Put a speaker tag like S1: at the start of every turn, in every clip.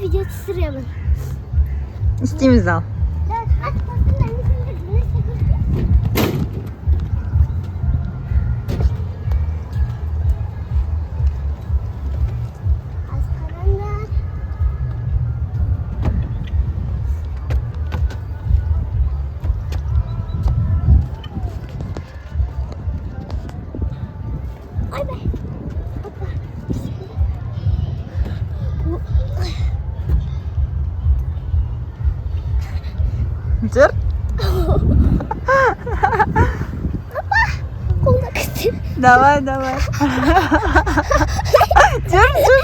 S1: Видео түсіремін.
S2: Не істейміз ал?
S1: Да, ат қостым, мен сендерге нәрсе көрсетемін. Аз қараңдар. Ойбай. Опа.
S2: Жүр.
S1: Қолда күсті.
S2: Давай, давай. Жүр, жүр.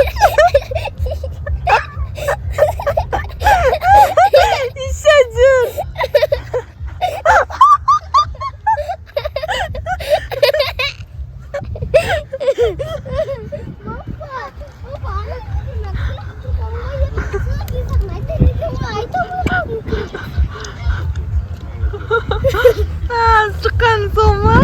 S2: Еще жүр.
S1: Опа, опа, ана тұрған.
S2: А, шыққан сол ма?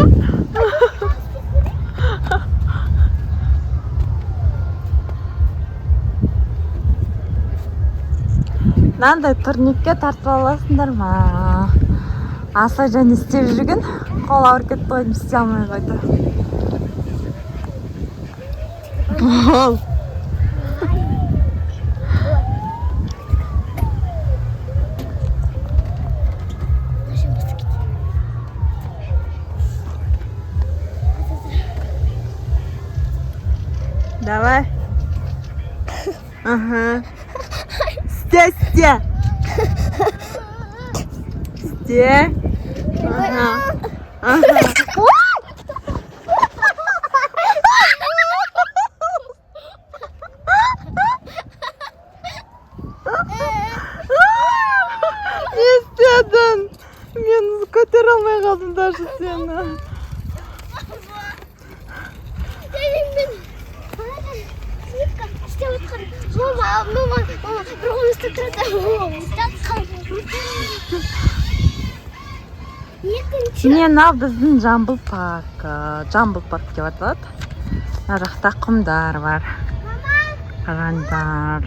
S2: Мынандай турникке тартып аласыңдар ма? Аса және істеп жүрген, қол ауырып кетті ғой, істей алмай қойды. Бол. Давай. Ага. Істе, істе. Істе. Ага. Ага. Не істедің? Мен көтере алмай қалдым даже сені.
S1: Істеп отқан. Мама, мама, мама, бір қолын ұстап тұрады. Мама, ұстап қалды. Екінші.
S2: Міне, мынау біздің Жамбыл паркі. Жамбыл парк деп аталады. Мына жақта құмдар бар. Қараңдар.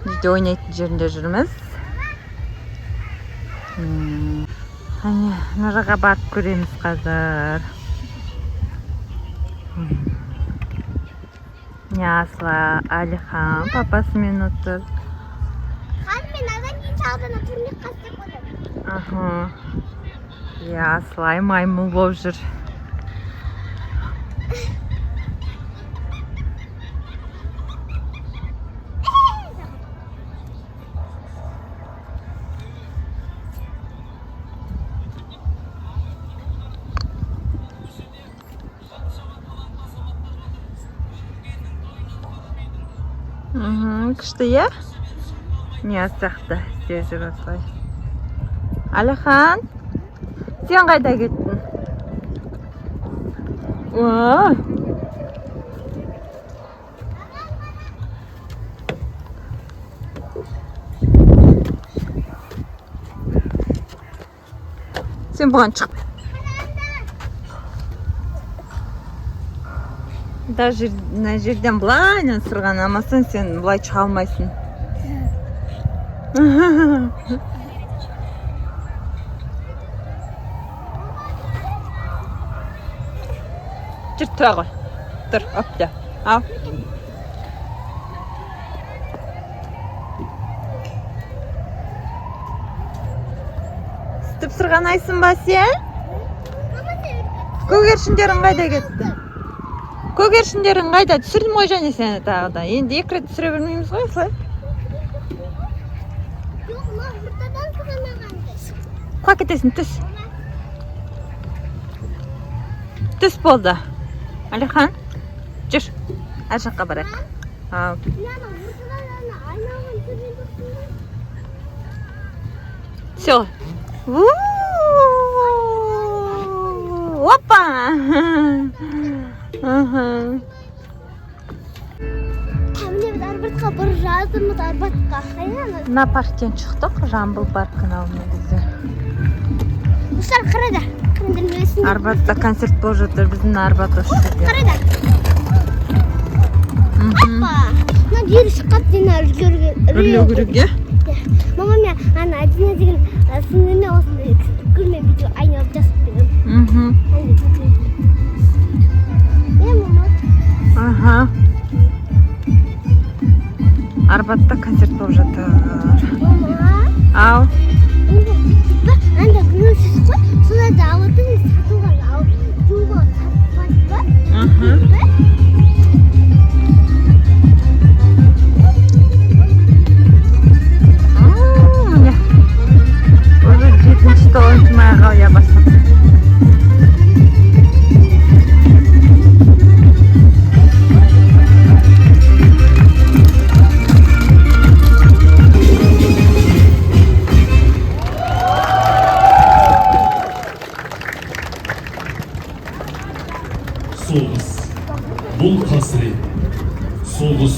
S2: Мына жерде ойнайтын жерінде жүрміз. Әне, мына жаққа барып көреміз қазір. Міне, Асла, Әлихан папасымен отыр.
S1: Қазір мен азан кейін тағы да турник істеп көремін.
S2: Аха. Иә, Асылай маймыл болып жүр. Күшті, иә? Не сияқты істеп жүр осылай. Әлихан, сен қайда кеттің? Уа! Сен бұған шық. Даже мына жерден былайынан сырғанамасаң, сен былай шыға алмайсың. Жүр, тұра ғой. Тұр, опта. Ал. Сөйтіп сырғанайсың ба сен? Көгершіндерің қайда кетті? Көгершіндерің қайда? Түсірдім ғой және сені тағы да. Енді екі рет түсіре бермейміз ғой осылай.
S1: Жоқ, мына ортадан сырғанаған.
S2: Құлап кетесің, түс. Түс болды. Әлихан, жүр. Ар жаққа барайық. Ал.
S1: Мына ортадан ана айналған түсірген жоқсың ба?
S2: Все. Опа! Ага.
S1: Міне, біз Арбатқа бара жатырмыз, Арбатқа. Қайда ана?
S2: Мына парктен шықтық, Жамбыл паркінің алдына бізде.
S1: Достар, қарада. Қараңдар, мен сендерге
S2: Арбатта концерт болып жатыр, біздің Арбат осы жерде.
S1: Қарада.
S2: Мгм.
S1: Опа. Мына Ел шыққан Дина үлгерген.
S2: Үрлеу керек, иә?
S1: Мама, мен ана Дина деген сіңліме осындай гүлмен бүйтіп айналып жасап беремін. Андай бүкіл. Иә, мама.
S2: Аха. Арбатта концерт болып жатыр.
S1: Мама.
S2: Ау.
S1: Енді бүйтіп па, анда гүл өсіз қой, соларды алып та сатуға алып, жууға сатпады ба? Ба?
S2: Міне. Уже 7-9 майға ұя бастады.
S3: Соғыс бұл қасірет, соғыс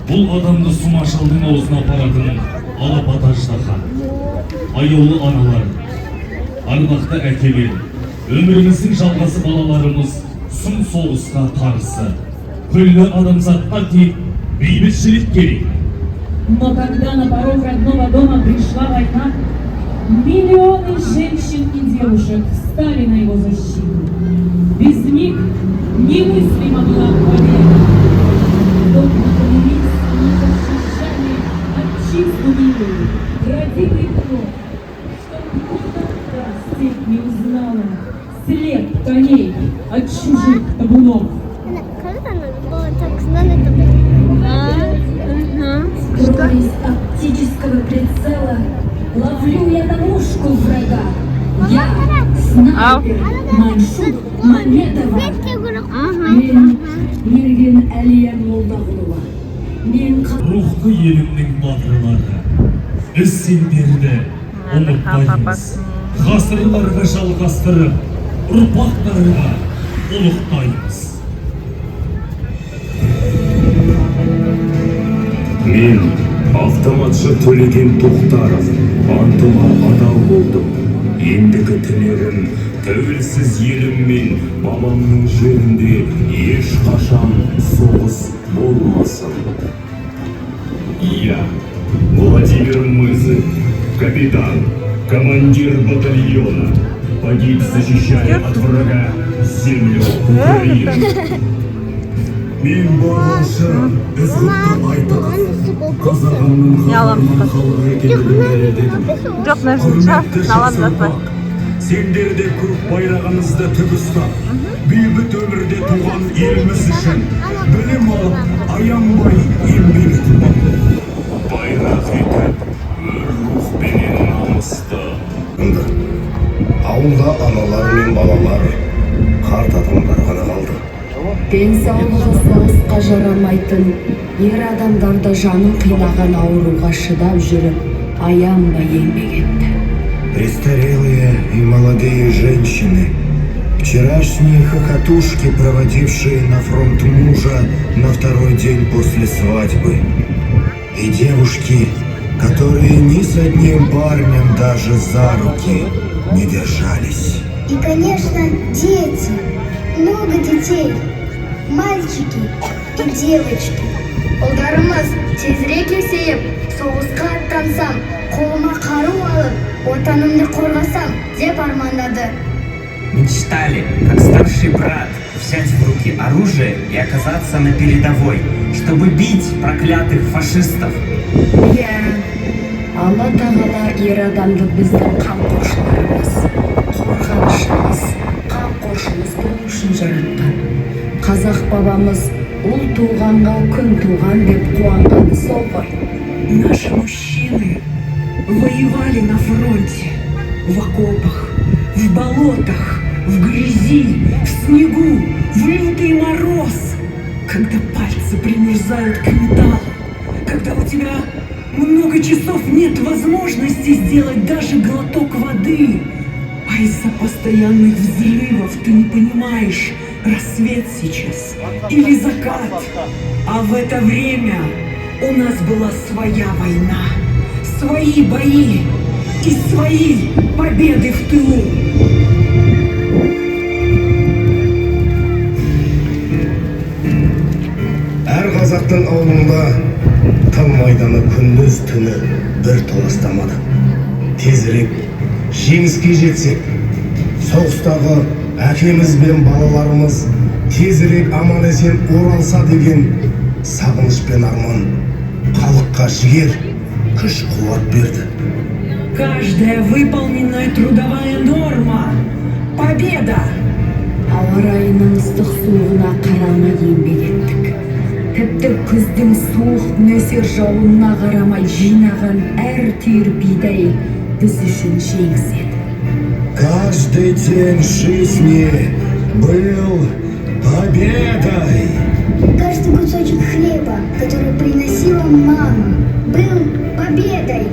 S3: бұл адамды сұм ажалдың аузына апаратын алапат аждаһа. Аяулы аналар, ардақты әкелер, өміріміздің жалғасы балаларымыз сұм соғысқа қарсы күллі адамзатқа тек бейбітшілік керек.
S4: Но когда на порог родного дома пришла война, миллионы женщин и девушек встали на его защиту. Без них немыслима была победа. Догма клялись, они защищали отчизну милую, родимый кров, чтоб никогда степь не узнала след коней от чужих табунов.
S1: Ана, қарады ана баланың таксынан это.
S5: Прорезь оптического прицела ловлю я на мушку врага. Я снайпер Маншук Маметова.
S1: Бетке көріп.
S5: Мен Мерген Әлия Молдағұлова. Мен
S3: Рухты елімнің батырлары, біз сендерді ұмытпаймыз, ғасырларға жалғастырып, ұрпақтарға ұлықтаймыз.
S6: Мен, автоматшы Төлеген Тоқтаров, антыма адал болдым. Ендігі тілегім: тәуелсіз елім мен бабамның жерінде ешқашан соғыс болмасын.
S3: Я, Владимир Мызов, капитан, командир батальона, погиб, защищая от врага землю Украины.
S6: Мен, барлаушы Ізғұтты Айтақов, қазағымның
S2: Не аламыз
S6: қаһарман
S2: қазір?
S6: халық екендігін дәлелдедім.
S2: Жоқ, мына жерде
S6: Құрметті
S2: шарфын
S6: жас
S2: аламыз апай.
S6: ұрпақ, сендер де көк байрағымызды тік ұстап, бейбіт өмірде туған еліміз үшін білім алып, аянбай еңбек етіңдер.
S3: Байрақ етіп өр рухпенен намысты.
S6: Ауылда аналар мен балалар, қарт адамдар ғана қалды.
S5: Денсаулығы соғысқа жарамайтын ер адамдар да жанын қинаған ауруға шыдап жүріп, аянбай еңбек етті.
S6: Престарелые и молодые женщины, вчерашние хохотушки, проводившие на фронт мужа на второй день после свадьбы, и девушки, которые ни с одним парнем даже за руки не держались.
S1: И, конечно, дети. Много детей. Мальчики и девочки. Ұлдарымыз тезірек есейіп, соғысқа аттансам, қолыма қару алып, отанымды қорғасам деп армандады.
S7: Мечтали, как старший брат, взять в руки оружие и оказаться на передовой, чтобы бить проклятых фашистов.
S5: Иә, Алла Тағала ер адамды біздің қамқоршыларымыз, қорғанышымыз, қамқоршымыз болу үшін жаратқан. Қазақ бабамыз «ұл туғанға күн туған» деп қуанғаны сол ғой.
S4: Наши мужчины воевали на фронте, в окопах, в болотах, в грязи, в снегу, в лютый мороз, когда пальцы примерзают к металлу, когда у тебя много часов нет возможности сделать даже глоток воды, а из-за постоянных взрывов ты не понимаешь, рассвет сейчас или закат. А в это время у нас была своя война, свои бои и свои победы в тылу.
S6: Әр қазақтың ауылында Тыл майданы күндіз түні бір толастамады. Тезірек жеңіске жетсек, соғыстағы әкеміз бен балаларымыз тезірек аман есен оралса деген сағыныш пен арман халыққа жігер, күш қуат берді.
S4: Каждая выполненная трудовая норма – победа!
S5: Ауа райының ыстық суығына қарамай еңбек еттік. Тіпті күздің суық нөсер жауынына қарамай жинаған әр түйір бидай біз үшін жеңіс еді.
S6: Каждый день жизни был победой.
S1: Каждый кусочек хлеба, который приносила мама, был победой.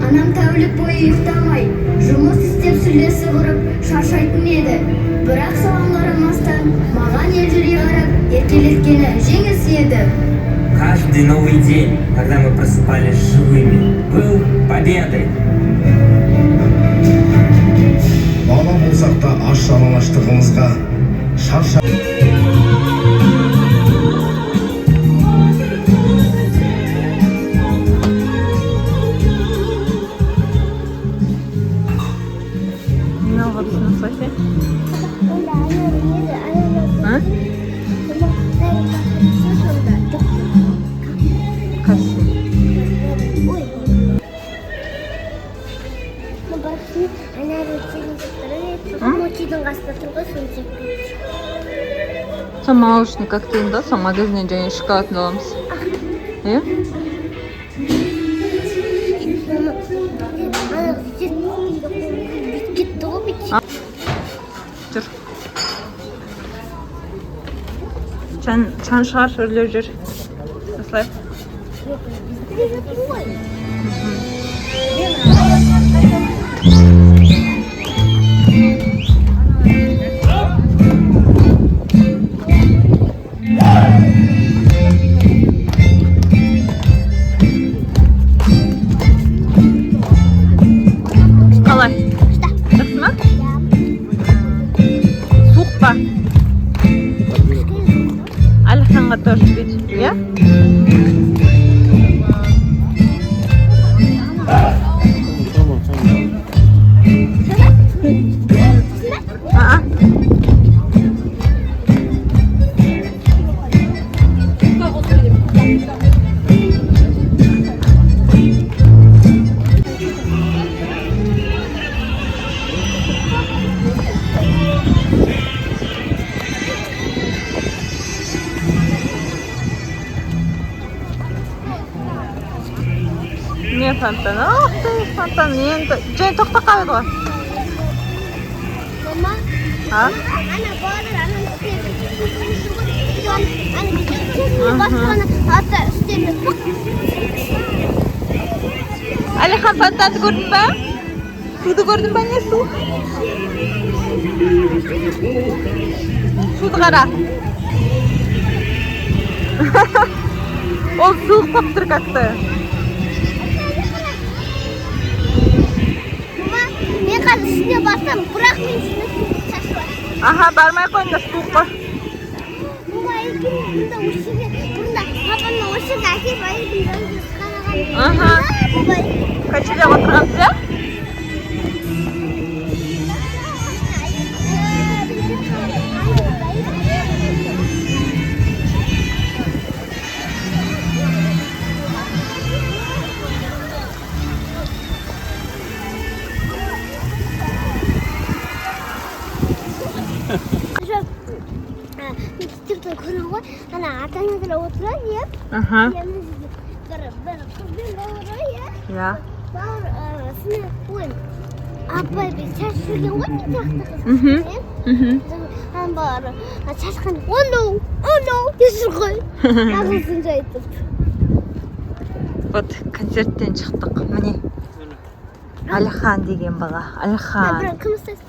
S1: Анам тәулік бойы ұйықтамай, жұмыс істеп, сүлдесі құрып, шаршайтын еді. Бірақ соған қарамастан, маған елжірей қарап, еркелеткені жеңіс еді.
S7: Каждый новый день, когда мы просыпались живыми, был победой.
S6: Бала болсақ та, аш жалаңаштығымызға шарша
S2: Не алып отырсың, Софи?
S1: Онда ана еді, ана.
S2: А?
S1: Сонда.
S2: Қайсысы?
S1: Ой. Мен барып ана мотидің қасында тұр ғой, соны жеп.
S2: Сол молочный коктейль да, сол магазиннен және шоколадын аламыз. Иә?
S1: Ана бүйтіп кетті ғой, бүйтіп.
S2: Жүр. Чан, чан шығар, үрлеп жүр. Осылай.
S1: Ой.
S2: Қалай? Жақсы ма? Суық па? Әлиханға тоже бет, иә? А-а. Не фонтан? Ах ты, фонтан. Енді және тоқта қалады ғой.
S1: Мама,
S2: А?
S1: ана балалар ана ана басып, ана ата үстеліне.
S2: Әлихан, фонтанды көрдің ба? Суды көрдің ба, не су? Суды қара. Ол суық болып тұр как-то.
S1: Мама, мен қазір үстіне бассам, бірақ мен үстіне су шашылады.
S2: Аха, бармай қойыңдар, суық қой.
S1: Мама, екеуміз бұнда осы жерге, бұрында папамның осы жерге әкеліп, әйелдің жанында қараған.
S2: Аха.
S1: Бабай.
S2: Качеля отырғанбыз, иә?
S1: Жоқ, мен тиктокта көрдім ғой, ана ата аналар отырады, иә.
S2: Аха.
S1: Иә, мына жерде бір қыз бен бауыры, иә.
S2: Иә.
S1: Бауыр сіңлі, ой, апай бір шаш жүрген ғой, мен сияқты қыз. Иә. Ана балалар шашқан, oh no, oh no деп жүр ғой. Ағылшынша айтып.
S2: Вот, концерттен шықтық. Міне. Әлихан деген бала. Әлихан.
S1: Бірақ кім істейді?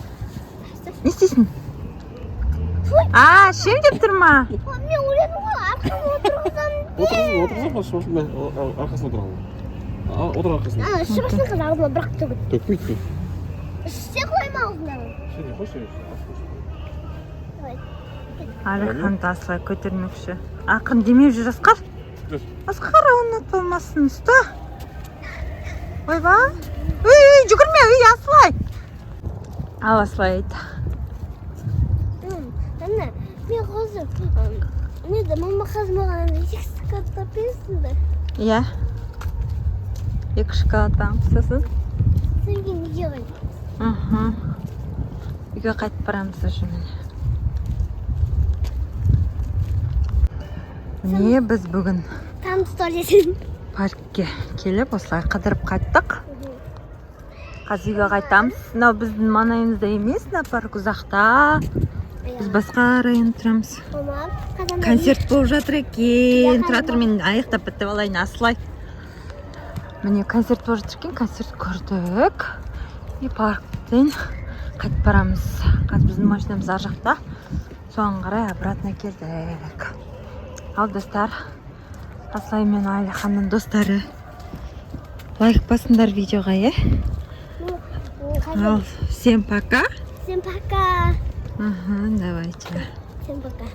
S2: Не істейсің?
S1: Фу.
S2: А, ішемін деп тұр ма?
S1: Мен ойладым ғой, арқама отырғызамын.
S8: Отырғызып, отырғызып, мен арқасына отырамын. Отыр арқасына.
S1: Ана ішіп қыз аузына бірақ төгіп.
S8: Төкпейді.
S1: Ішсе қойма аузына.
S8: Сен не қойшы.
S1: Давай.
S2: Әлиханды асылай көтермекші. Ақырын демеп жүр, Асқар.
S8: Бер.
S2: Асқар, ұмытып алмасын, ұста. Ойбай, ей, ей, жүгірме, ей, Асылай. Ал, Асылай, айт.
S1: Ана, мен қазір не да, мама, қазір маған екі шоколад бересің бе?
S2: Иә, екі шоколад аламыз, сосын
S1: Содан кейін үйге қайтамыз.
S2: Үйге қайтып барамыз уже. Міне, міне, біз бүгін
S1: Там туалет.
S2: паркке келіп, осылай қыдырып қайттық. Қазір үйге қайтамыз. Мынау біздің маңайымызда емес, мына парк ұзақта, біз басқа районда тұрамыз.
S1: Мама, қазір
S2: Концерт болып жатыр екен. Тұра тұр, мен аяқтап бітіп алайын, Асылай. Міне, концерт болып жатыр екен. Концерт көрдік и парктен қайтып барамыз. Қазір біздің машинамыз ар жақта, соған қарай обратно келдік. Ал, достар, Асылай мен Әлиханның достары, лайк басыңдар видеоға, иә.
S1: Қазір
S2: Ал, всем пока.
S1: Всем пока.
S2: Ага, давайте.
S1: Всем пока.